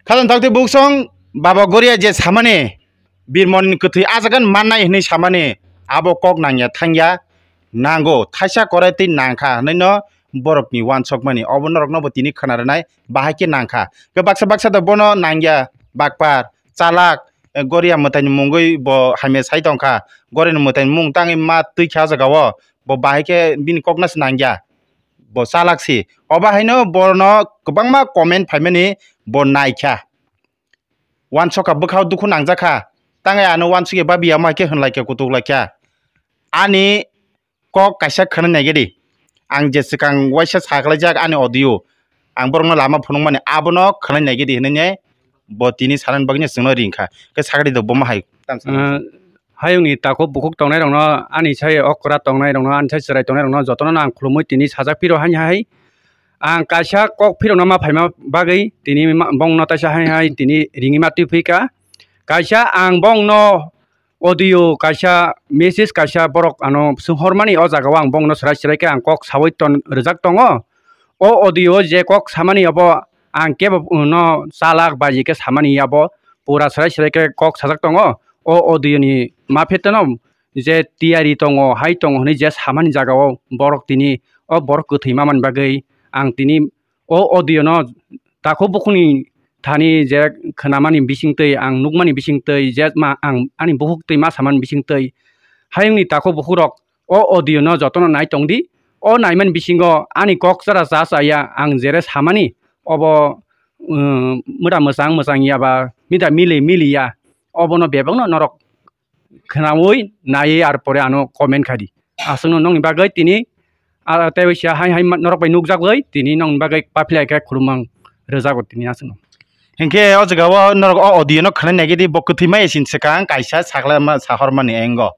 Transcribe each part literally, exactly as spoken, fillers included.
Khajang tokti buksong Baba Goria je samani, birmon kwthwi ajagan mannai hwnwi samani, abo kok nangya thangya, nango thaisa korai twi nangkha hwnwi no borokni wansokmani, obo norokno bo tini khwna rwnai bahai khe nangkha. Khe baksa baksa do bono nangya, bakpar, chalak, eh, Goria mwtaini mungwi bo hamya sai tongkha, Goria ni mwtaini mung tangwi ma twi kha o jaga o, bo bahai khe bini kokno se nangya, bo chalak si. Obo haino bono kwbangma comment phaimani bo naikha. Wansokha bwkhao dukhu nangjakha. Tangwi ano wansukya babi amo hai khe hwnlaikha kutuklaikha. Ani kok kaisa khwnwi naigedi. Ang je swkang waisa sakhlaijak ani audio. Ang borokno lama phunukmani abono khwnwi naigedi hwnwi bo tini sanani bagwino chwngno ringkha. Khe sakdi do bomo hai. Ah, hayungni takhuk bukhuk tongnairokno, ani sai okra tongnairokno, ani sai chwrai tongnairokno jotono no ang khulumui tini sajak phiro haini hai. Ang kaisa kok phirokno ma phaima bagwi tini ma-, bongno taisa hai hai tini ringwi ma twi phika. Kaisa ang bongno audio kaisa message kaisa borok ano swng hormani o jaga o ang bongno swrai swrai khe ang kok saui ton rwjak tongo. O audio je kok samani abo ang kebo no chalak baji khe samani abo pura swrai swrai khe kok sajak tongo. O audio ni mapheteno je tiyari tongo, hai tongo hwnwi je samani jaga o borok tini o borok kwthwi mamani bagwi ang tini o audio no takhuk bukhukni thani je khwnamani bisingtwi ang nukmani bisingtwi je ma ang ani bukhuk twi ma samani bisingtwi hayungni takhuk bukhukrok o audio no jotono nai tongdi. O naimani bisingo ani kok chara cha cha ya ang jere samani obo, um, muda mwchang mwchang ya ba mida mili mili ya obono bebakno norok khwnaui naiwi ar pore ano comment khai di. Aswkno nokni bagwi tini, ah, tei waisa hai hai ma-, norok bai nukjagwi tini nokni bagwi paphilai khe khulumang rwjago tini aswkno. Hinkhe o jaga o norok o audio no khwnai naigidi bo kwthwi mai sin swkang kaisa sakla ma sahormani engo.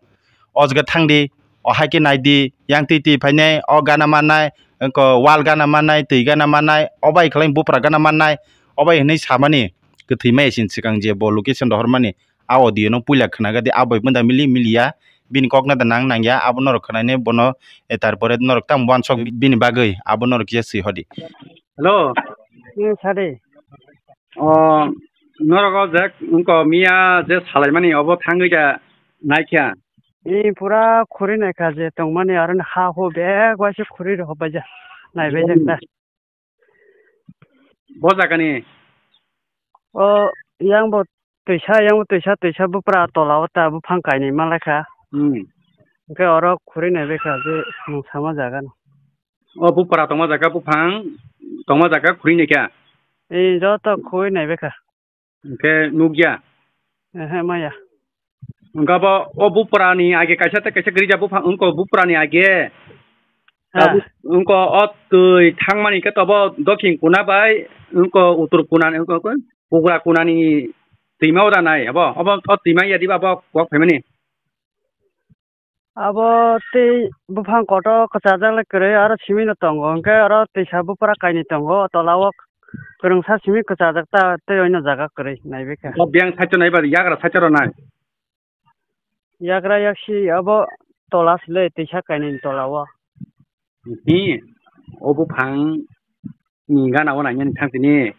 O jaga thangdi, o hai khe naidi, yang twi twi phainai, o gana mannai, wngkho wal gana mannai, twi gana mannai, o bai khlai bupra gana mannai, o bai hwnwi samani kwthwi mai sin swkang je bo location rohormani. A audio no puila khwnaga di, a bai mwnda mili mili ya, bini kok no da nang nang ya, abo norok khwnainai bono, eh, tarpore norok tamo uansok bini bagwi, abo norok kisa swi hodi. Hello. Hmm, sadi. O, norok o je wngko miya je salaimani obo thangwi da naikha. I pura khuri naikha je tongmani aro ha hu bek waisa khuri rok baija naibaijak ta. Bo jagani? O, yang bo twisa, yang bo twisa, twisa bupra tola o ta buphang kainwi manlaikha. Hmm. Hwnkhe oro khuri naibaikha je mung sama jaga no. O bupra tongma jaga buphang tongma jaga khuri naikha? Ee, joto khuri naibaikha. Hwnkhe nukya? Ehe, maya. Hwnkhe bo o buprani age kaisa tei kaisa grijak buphang wngkho buprani age. Ha. Tabuk wngkho o twi thangmani khe tobo dokhin kuna bai wngkho uttor kuna ni wngkho pugra kunani twima ora nai abo, obo o twima ya diba abo kok phaimani? Abo tei buphang kotor kwchajak le kwrwi, aro simi no tongo, hwnkhe oro twisa bupra kainwi tongo, tola o kwrwngsa simi kwchajak ta tei oino jaga kwrwi naibaikha. O biyang side o naiba yagra side o rw nai? Yagra yaksi abo tola se le twisa kainwi tola o. Hi, o buphang ni gana o nainani thang tini.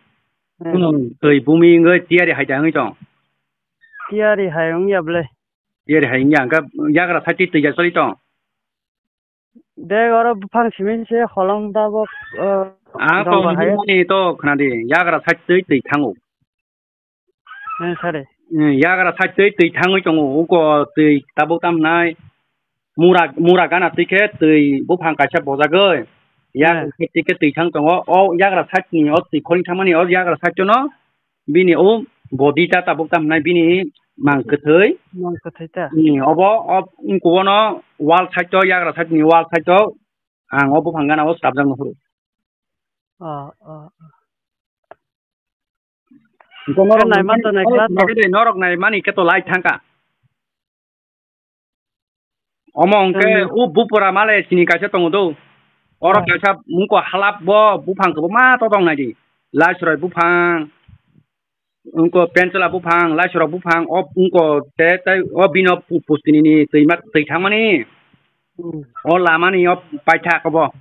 Hmm. Kunu twi bumi wngwi tiyari hai da wngwi tong? Tiyari hai wngya bwle. Tiyari hai wngya, hwnkhe yagra side twi twi ya choli tong? Bag oro buphang simi se holong tabok, uh, ang tong dongba hai. Hwnmani to khwnadi, yagra side twi twi thango. Eh, sare. Eh, yagra side twi twi thangwi tongo, uko twi tabuk tamnai mura, mura gana twi khe twi buphang kaisa bojagwi. Yagra side twi khe twi thang tongo, o yagra side ni o twi khorang thangmani o yagra side no bini o body ta tabuk tamnai bini mang kwthwi. Mang kwthwi ta. Ni obo o uko no wall side o yagra side ni wall side o ang o buphang gana o swrapjak nukhuru. Oh, oh, oh. Norok nai man to nai kha to. Norok nai mani khe to lai thangka. Omo hwnkhe o bupura male sini kaisa tongo do. Oro kaisa mungko halap bo buphang khe bo ma to tong nai di. Laichwrai buphang, wngko penchwla buphang, laichwra buphang, o wngko te tei o bino pu-, pustini ni twima twi thangmani. Hmm. O lamani o paithak obo.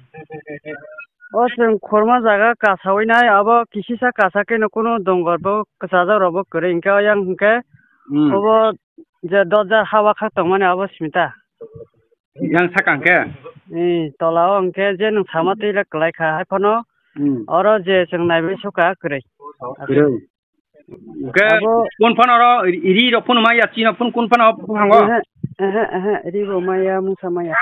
O chwng khorma jaga kasawi nai, abo kisisa kasa khe no kunu dongor bo kwchajak rok bo kwrwi, hinkhe o yang hinkhe Hmm. obo je dot hajar hawa khak tongmani abo Smita. Yang sakang khe? Hmm, tola o hinkhe je nwng sama twi le kwlai kha, hai phano Hmm. oro je chwng naiwi sukha kwrwi. Kwrwi. Hinkhe Abo kun phano oro ri rok phano maya, chino phun kun phano hango? Ehe, ehe, ehe, ri bo maya, musa maya.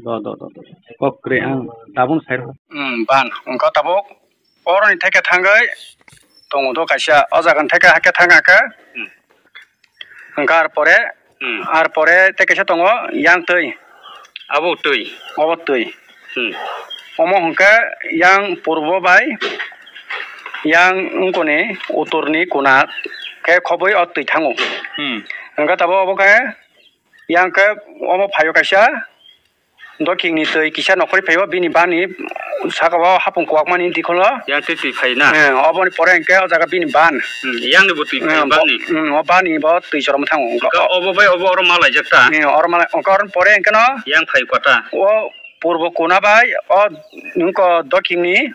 Do, do, do, do. Kok kwrwi ang tabuk sai rw. Hmm, ban. Wngkha tabuk. Oroni theke thangwi tongo do kaisa. O jaga ni theke hakhe thang hakhe. Hmm. Wngkha ar pore, Hmm. ar pore tei kaisa tongo yang twi. Abo twi. Obo twi. Hmm. Omo hwnkhe yang purbo bai yang wngkoni utorni kuna khe khobwi o twi thango. Hmm. Hwnkhe tabuk obo khe yang khe omo phaio kaisa dokhingni twi kisa nokhorwi phaio bini bani saka o hapung kwakmani dikholo. Yang twi twi phai na? Eh, oboni pore hwnkhe o jaga bini ban. Hmm, yang ni bo twi phai Eh, bani? Hmm, o bani bo twi chorma thango. Ka obo bai obo oro malaijak ta? Eh, oro malai, onkha oroni pore hwnkhe no Yang phai kota? O purbo kuna bai o wngkha dokhingni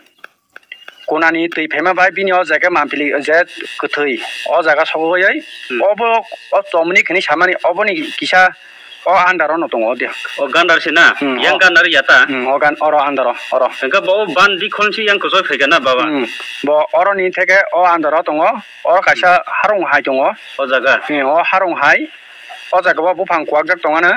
kunani twi phaima bai bini o jaga mampili je kwthwi o jaga sogwi Hmm. obo o chomni khini samani oboni kisa o under o no tongo o dia. O gandar se na? Hmm, Yang o- gandar ya ta? Hmm, o gan oro under o oro. Hwnkhe bo ban dikhon se yang kwchoi phai kha na baba? Hmm, bo oroni theke o under o tongo, oro kaisa harung hai tongo. O jaga? Hmm, o harung hai. O jaga o buphang kwakjak tongmani,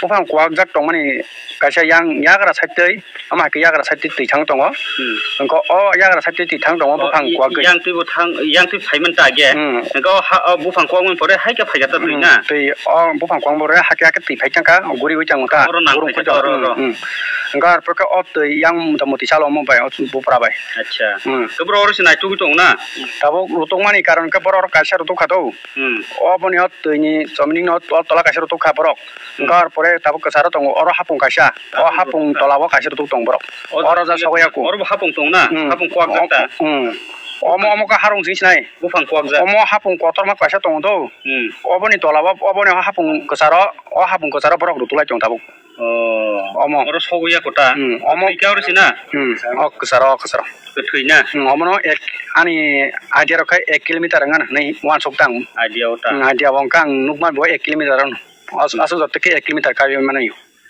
buphang kwakjak tongmani kaisa yang yagra side twi, ama hai khe yagra side twi twi thang tongo. Hmm. Wngkha o yagra side twi twi thang tongo O buphang i-, kwak twi. Yang twi bo thang, yang twi phai man ta ge. Hmm. Wngkha o ha, o buphang kwak man pore hai khe phai kha ta twi Hmm, na? Twi o buphang kwak man pore hakhe hakhe twi phai thang kha, guriwi tang kha. Oro nang Gurung phai kha kha, ta, oro, oro. Hmm. Wngkha ar pore khe o twi yang mota moti salo omo bai, o bupra bai. Acha. Hmm. Khe bro oro se naituk tong na? Tabuk rutuk mani karon khe borok kaisa rutuk kha do. Hmm. Oboni o twi ni chomni no to-, tola kaisa rutuk kha borok. Hmm. Wngkha ar pore tabuk kwcharo tongo, oro hapung kaisa. O Hapung hapung rutuk kha. Tola o kaisa rutuk tong borok. O Oro ja jaga sogwi ya, aku. Oro bo hapung tong na? Hmm. Hapung kwak jak ta? Hmm. Omo, omo khe harung jing sinai. Buphang kwak jak. Omo hapung kotorma kaisa tongo do. Hmm. Oboni tola o, oboni hapung kwcharo, o hapung kwcharo borok rutuk lai tong tabuk. Oh. Omo. Oro sogwi ya kota. Hmm, omo. Twi khe oro sina? Hmm, o kwcharo, o kwcharo. Kwthwi na? Hmm, omono ek, ani idea rok khai ek kilometer wngana hinwi uansuk tang. Idea o ta? Hmm, idea o wngkha ang nukma bo ek kilometer wngkha. As-, aswk joto khe ek kilometer kaiwi mano.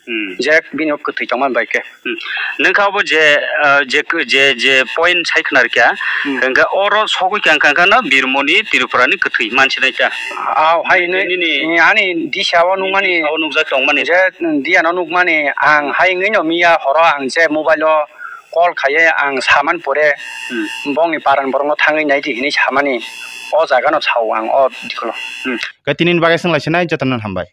Hmm. Je bini o kwthwi tongma bai khe. Hmm. Nwng kha obo je, ah, je, je, je point sai khna rikha, Hmm. hwnkhe oro sogwi kha, wngkha, wngkha no Birmoni Tripura ni kwthwi mansinai ta. Aw, hai Nini, nini, nini ani disa o nini nukmani, disa o nukjak tongmani. Je dia no nukmani, ang hai wngwi no miya horo ang je mobile o call khaiye ang saman pore, Hmm. bongni paran borok no thangwi naidi hinwi samani o jaga no sao ang o dikolo. Hmm. Khe tini ni bagwi swng lai sinai jotono hambai.